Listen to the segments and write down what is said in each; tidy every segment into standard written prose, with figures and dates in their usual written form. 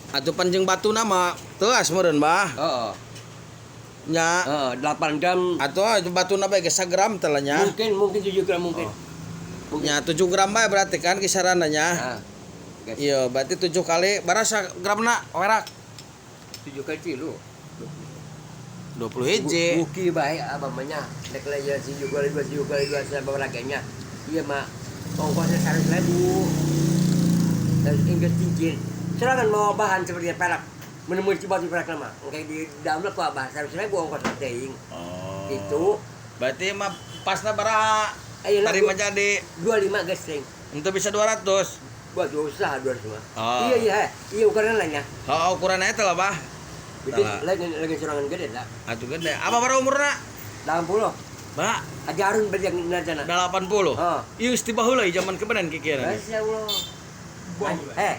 Atuh panjang batuna mah teuas meureun, Bah. Heeh. Nya. Heeh, 8 gram. Atuh ah, batuna bae geus sagram teh lah nya. Mungkin mungkin 7 gram mungkin. Oh. Mungkin. Nya 7 gram bae berarti kan kisaranna nya. Ah. Guys, Iya, berarti 7 kali barasa gramna werak 7 kali kilo. 20 hiji. Buki bae abah mah nya. Rek lah ya 7 kali 2, 7 kali 2 sabaraha nya. Iya mah ongkosnya 100.000. Dan inggris cincin. Silakan mau bahan seperti perak. Menemui si batu perak nama. Kayak di dalam ku abah 100.000 ongkos teuing. Oh. Itu. Berarti mah pasna baraha? Ayo Tadi mah jadi 25 geus teuing. untuk bisa 200. Buat usaha 200 mah. Oh. Iya iya iya ukuran lainnya. Oh, ukuran eta lah, Bah. Jadi Salah. lagi sorangan gede lah. Atuh gede. Apa bara umurna? 80. Bah, Haji Harun berjang najana. 80. Oh. Ieu geus tiba heula zaman kebenan kikirana. Masya Allah. Eh.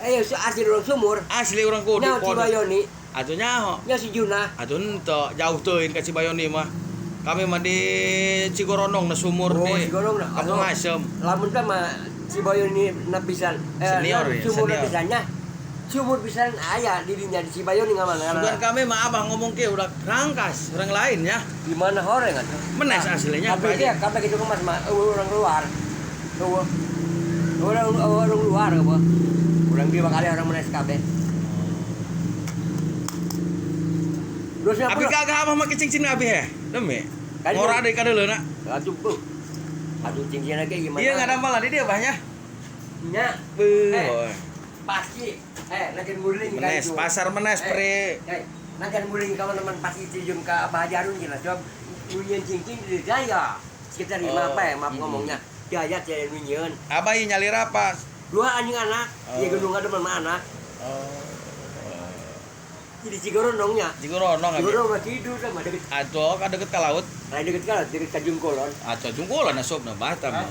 Eh, si asli orang sumur. Asli urang kudu. Nyaho Cibayoni, Atuh nyaho. nyaho si Juna. Atuh henteu, jauh teuing ka Cibayoni mah. Kami mah di Cigorondong na sumur Oh, di Cigorondong na. Kampung Atuh. Asem. Lamun teh mah Cibayoni na pisan. Senior na ya, sumur na senior. pisannya. Sumur pisan aya di dinya di Cibayoni ngaman. Sugan kami mah abah ngomong ke udah rangkas orang lain ya. Di mana horeng atuh? Menes aslinya, Kabeh Pak Haji. ge kabeh gitu mas mah eueuh orang luar. Eueuh. Orang orang luar apa? Orang di kali orang menes kabeh. Abi gagah abah make cincin abi heh. Demi. Kan Ngora deui kadeuleuna. Aduh, bu. Aduh cincin lagi gimana? Iya nggak malah di dia abahnya. Nya, Beuh. Eh. Pasti. Eh, nanti guling kan Menes, itu. pasar menes Eh, pre. Eh, nanti guling kawan teman pasti cium ke Abah Haji Harun gila. Coba nunyian cincin di jaya. Sekitar lima Oh. apa ya, maaf Mm-mm. ngomongnya. Jaya saya nunyian. Abah ieu nyalir apa? Dua anjing anak, Oh. iya gendong ada mah anak. Oh. Jadi Cigorondongnya. Cigorondong abi. Cigorondong mah tidur sama deket. Atuh ka deket ka laut. Lain deket ka deket ka Jungkolon. Atuh jungkolan asupna bah tah mah.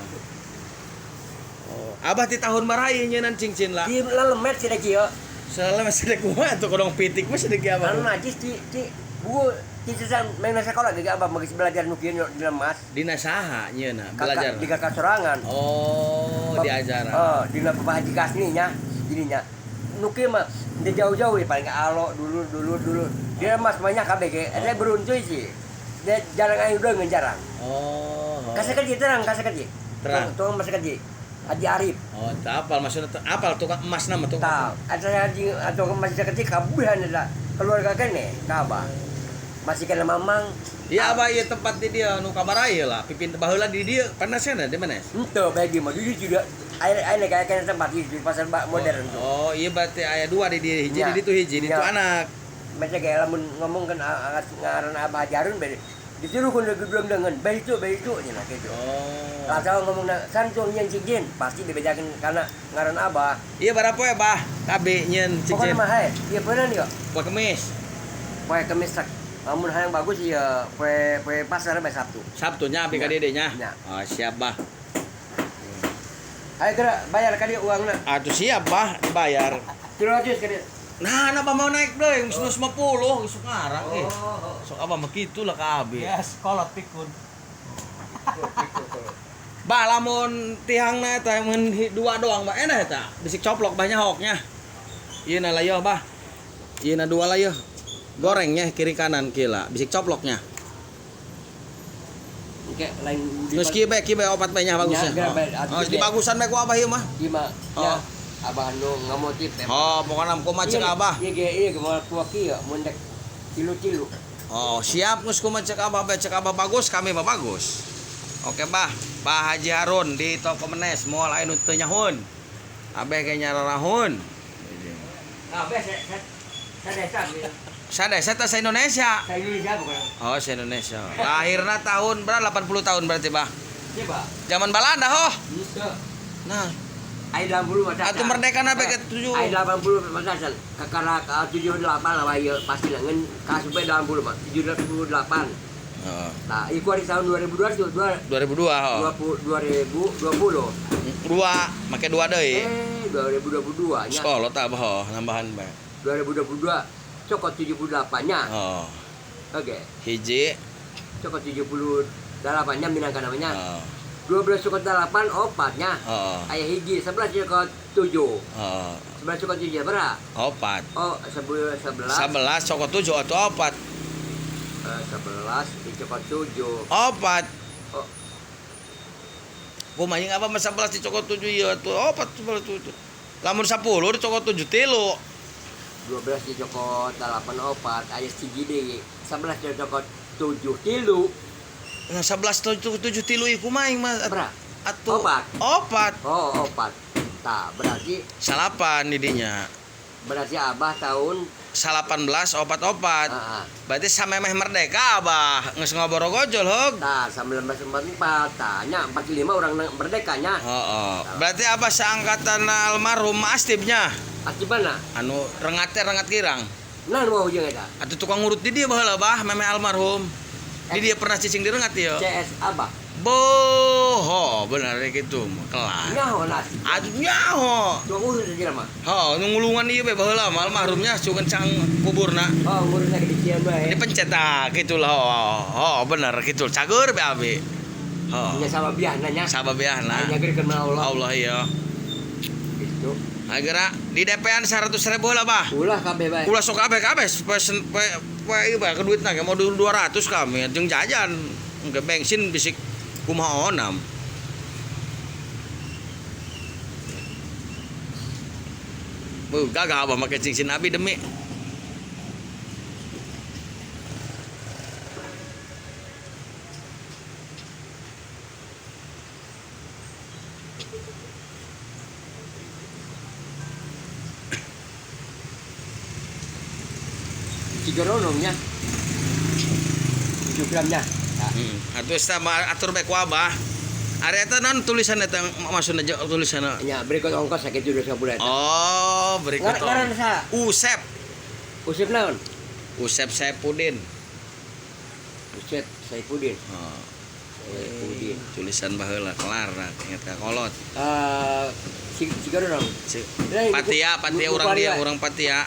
Oh, abah ti tahun baraha ieu nyeunan cincin lah. Di lelemet sih dek ieu. Soalnya masih ada kumaha atuh kodong pitik mah sedek abah. Anu najis di di buku di sesam main sekolah ge abah mah geus belajar nu kieu di lemas. Dina saha nyeuna Kakak- belajar. Di kakak sorangan. Oh, diajaran. Oh, di Bapak Haji Kasni nya, jadinya. Nu kieu mah di jauh-jauh ya paling alo dulu dulu dulu. Dia mas banyak kabeh ge. Saya beruntung sih. Dia jarang ayo udah jarang. Oh. Kasih kerja terang, kasih kerja. Terang. Tuh masih kerja. Haji Arif. Oh, tak apal maksudnya apal tukang emas nama tukang. Tahu. Ada haji atau masih kerja kabuhan ada keluarga kene, kabah. Masih kena mamang. Iya abah ieu tempat di dia nu kabarai lah, pipin baheula di dia panasnya di mana? Ente bagi mah jujur juga air air kayak kena tempat di pasar modern tuh. Oh, iya berarti aya dua di dia hiji Ya. di ditu hiji di ditu Ya. anak. Macam kayak lamun ngomong kan ngaran Abah Jarun beda. Disuruh kun gedung dengan bae itu nya gitu. Oh. Lah ngomong na santung yang cincin pasti dibedakan karena ngaran Abah. Iya berapa ya, Bah? KB nyeun Pokoknya cincin. mah hai, iya bener yo. Poe Kemis. Poe Kemis sak. Lamun hayang bagus ya poe poe pasar bae Sabtu. Sabtunya abi ka Ya. dede nya. Ya. Oh, siap, Bah. Ayo gerak bayar ka dia uangna. Atuh siap, Bah, dibayar. 300 ka dia. Nah, kenapa mau naik deui? Geus 150, geus ngarang eh. Oh. Sok abah mah kitu lah ka abi. Ya, sekolah pikun. Bah lamun tihangna eta mun dua doang bah enak eta. Bisik coplok banyak hoknya. Ieu na lah yeuh bah. Ieu na dua lah yeuh. Gorengnya kiri kanan kila, bisik coploknya. Oke, lain Geus kieu bae kieu bae opat bae nya bagusnya. Ya, gerak bae, Oh, atuh oh, gede. dibagusan bae ku abah ieu mah. Ieu mah Oh. ya abah nu ngamotif teh. Oh, pokoknya kumaha cek abah. Iya ge iya ge moal kuah kieu mun dek tilu-tilu. Oh, siap geus kumaha cek abah bae cek abah bagus, kami mah bagus. Oke, Bah. Bah Haji Harun di toko Menes moal aya nu teu nyahun. Abeh ge nyararahun. Kabeh sadesa gitu. Sadesa teh sa Indonesia. Sa Indonesia bukan. Oh, sa Indonesia. Lahirna tahun berapa? 80 tahun berarti, Bah. Iya, Pak. Zaman Balanda, ho. Henteu. Nah, Ai 80 mah atuh merdeka na ke 7. Ai 80 mah cacan. Kakara ka 78 lah ieu pasti lah ngan kasupe 80 mah 78. Heeh. Nah, iku ari tahun 2002 2002, ho. 2020. Dua, make dua deui. Eh, 2022 nya. Sekolah tah bah, ho, nambahan bae. 2022 cokot 78 nya. Oh, Oke. hiji. Cokot 78 nya minangka namanya. Oh. 12 cokot 8 opatnya. Heeh. Aya hiji 11 cokot 7. Heeh. 11 cokot 7 berapa? Opat. Oh, 11. 11 cokot 7 atau opat. 11 dicokot 7. Opat. Oh. Kumaha jeung apa mah 11 dicokot 7 ieu atuh opat 11 7. Lamun 10 dicokot 7 tilu. 12 dicokot 8 opat aya siji deui. 11 dicokot 7 tilu. Nah 11 7 tilu ieu kumaha mah Berapa? atuh Opat. Opat. Oh, opat. Tah, berarti 9 di dinya. Berarti abah tahun 1844. Heeh. Berarti samemeh merdeka abah geus ngoborogojol heug. Tah 1944 tah nya 45 orang merdekanya. Heeh. Berarti abah seangkatan almarhum Astibnya. Astib mana? Anu rengat teh rengat kirang. Nah, nu jeung eta. Atuh tukang ngurut di dia baheula bah memeh almarhum. Di dia pernah cicing di rengat ieu. CS abah. Boho, bener gitu kelar. Nyaho nasi. Aduh nyaho. Tukang urut aja mah. Ho, nu ngulungan ieu bae baheula mah almarhumnya sugan cang kuburna. Oh, ngurusna ke dieu bae. Dipencet ah gitu lah. Oh, bener gitu. Cagur be abi. Oh. Nya sababiahna nya. Sababiahna. Nya geurkeun Allah. Allah iya. Gitu. Agra di DP-an 100.000 lah bah. Ulah kabeh bae. Ulah sok kabeh kabeh poe ieu bae ke duitna ge modul 200 kami jeung jajan. Engke bensin bisik kumaha onam. Bu, gagah abah make cincin abi demi. Cigoronongnya. 7 gramnya. Atuh sama atur bae ku abah. Ari eta naon tulisan eta maksudna tulisanna? Nya berikut ongkos sakitu 250 eta. Oh, berikut. Ngaran sa? Usep. Usep naon? Usep Saipudin. Usep Saipudin. Oh. Saipudin. Tulisan baheula kelar nah, inget ka kolot. Cigoronong. Patia, Patia urang dia, urang Patia.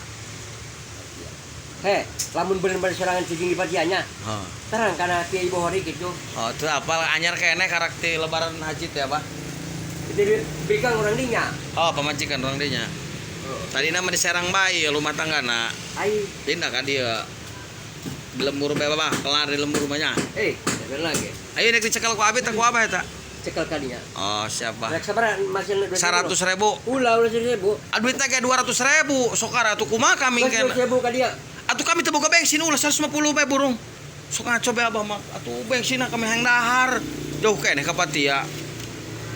Heh, lamun bener-bener sorangan cicing di Patianya. Oh. Terang karena kiai bohori gitu. Oh, itu apa anyar keneh karakter lebaran haji teh apa? Itu bikang orang dinya. Oh, pamajikan orang dinya. Oh. Tadi nama di Serang bae rumah tangga na. Ai. Pindah ka dieu. Di lembur bae bah, kelar di lembur rumahnya. Eh, bener lagi. Ayo nek dicekel ku abi teh ku abah eta. Cekel ka dinya. Oh, siapa? Rek sabaraha masih 100.000. Ulah ulah 100.000. Ah duitna ge 200.000. Sok atuh kumaha kami keneh. 100.000 ka dia. Atuh kami teu boga bensin ulah 150 bae burung. Sok ngaco bae abah mah. Atuh bensinna kami hayang dahar. Jauh keneh ka Patia.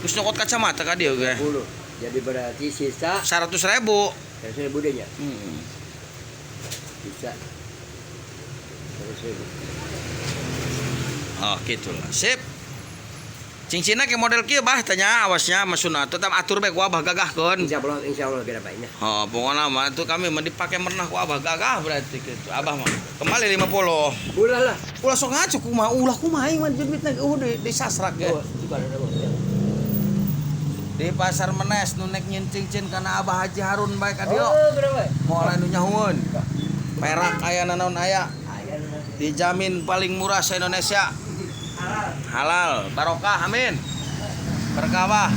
Geus nyokot kacamata ka dieu ge. 10. Jadi berarti sisa 100.000. 100.000 deh nya. Heeh. Sisa 100.000. Oh, gitulah. Sip. Cincinna ke model kieu bah tanya awasnya maksudna tetap atur bae ku abah gagahkeun. Insyaallah insyaallah beda bae nya. Oh, pokona mah tuh kami mah dipake merenah ku abah gagah berarti gitu. Abah mah kembali 50. Ulah lah. Ulah sok ngaco kumaha ulah kumaha aing mah duitna eueuh di sasrak ge. Oh, Di pasar Menes nu nek nyin cincin kana Abah Haji Harun bae ka dieu. Oh, berapa? Moal nu nyahueun. Perak aya nanaon aya. Dijamin paling murah se Indonesia. Halal, barokah, amin. Berkah bah.